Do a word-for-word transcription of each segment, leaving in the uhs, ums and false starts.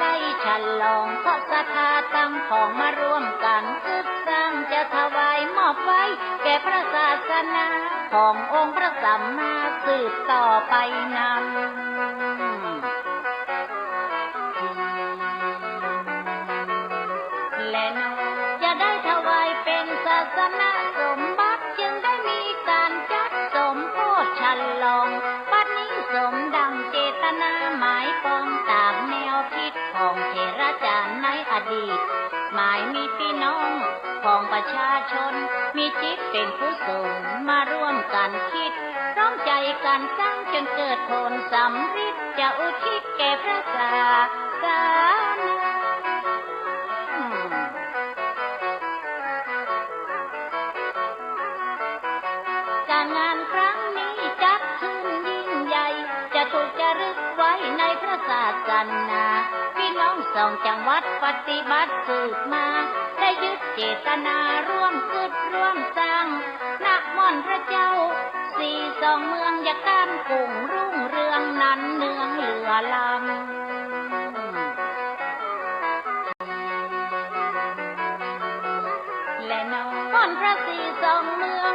ได้ฉลอง เพราะศรัทธาตังผองมาร่วมกั๋น กึ๊ดสร้างจะถวายมอบไว้ แก่พระศาสนาขององค์พระสัมมาสืบต่อไปนั้น แลนา จะได้ถวายเป๋นศาสนสมบัติ จึงได้มีก๋านจัดสมโภชฉลอง บัดนี้สมดังเจตนาหมายปอง ต๋ามแนวคิดของเถราจ๋ารย์ในอดีต หมายมีปี้น้องของประชาชน มีจิตเป๋นกุศลมาร่วมกั๋นคิด พร้อมใจ๋กั๋นสร้างจนเกิดผลสำเร็จ จะอุทิศแก่พระศาสนา ก๋านงานครั้งนี้จัดขึ้นยิ่งใหญ่ จะถูกจารึกไว้ในพระศาสนา ปี้น้องสองจังหวัดปฏิบัติสืบมา ได้ยึดเจตนาร่วมกึ๊ดร่วมสร้าง นะม่อนพระเจ้าสี่สองเมือง อย่าก้านกุ่งรุ่งเรืองนันเนืองเหลือล้ำ แลนา ม่อนพระสี่สองเมือง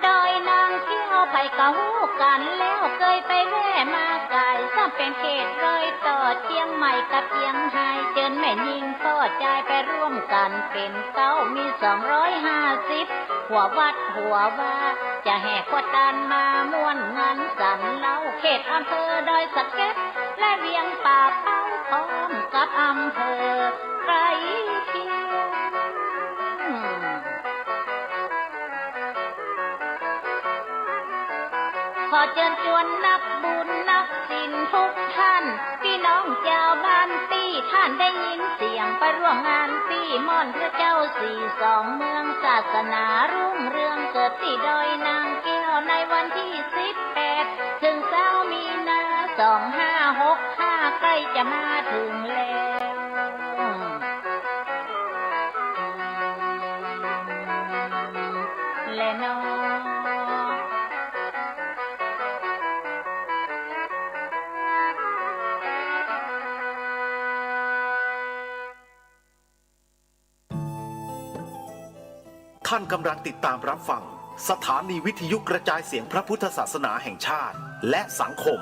ดอยนางแก้ว ใผก็ฮู้กั๋นแล้ว เกยไปแว่มาก๋าย ซ้ำเป๋นเขตรอยต่อเจียงใหม่กับเจียงฮาย เจิญแม่ญิงป้อจายไปร่วมกั๋นเป๋นเก๊า มีสองร้อยห้าสิบ หัววัดหัววา จะแห่ขั่วตานมาม่วนงานสันเล้า เขตอำเภอดอยสะเก็ด และเวียงป่าเป้า พร้อมกับอำเภอใกล้เคียง ขอเจิญจวนนักบุญนักศิลป์ทุกท่าน ปี้น้องจาวบ้านตี้ ท่านได้ยินเสียงไปร่วมงานตี้ ม่อนพระเจ้าสี่สองเมือง ศาสนารุ่งเรืองเกิดตี้ดอยนางแก้ว ในวันตี้สิบแปด เถิงซาวมีนา สองห้าหกห้า ใก้จะมาเถิงแล้ว แลนา ท่านกำลังติดตามรับฟังสถานีวิทยุกระจายเสียงพระพุทธศาสนาแห่งชาติและสังคม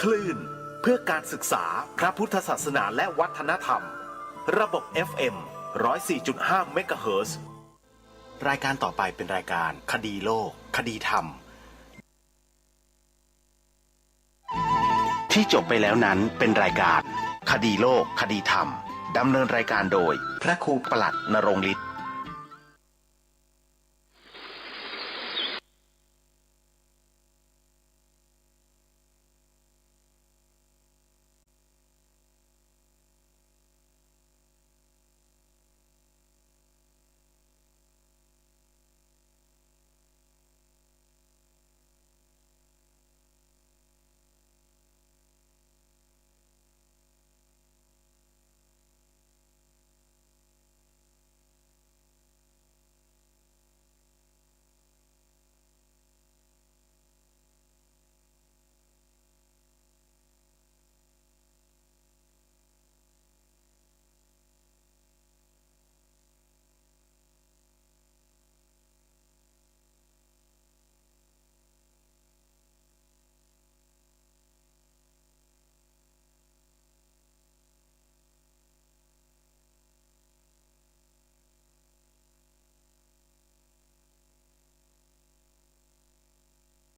คลื่นเพื่อการศึกษาพระพุทธศาสนาและวัฒนธรรม ระบบ เอฟ เอ็ม ร้อยสี่จุดห้า เมกะเฮิรตซ์ รายการต่อไปเป็นรายการคดีโลก คดีธรรม ที่จบไปแล้วนั้นเป็นรายการคดีโลก คดีธรรม ดำเนินรายการโดยพระครูประหลัดณรงค์ฤทธิ์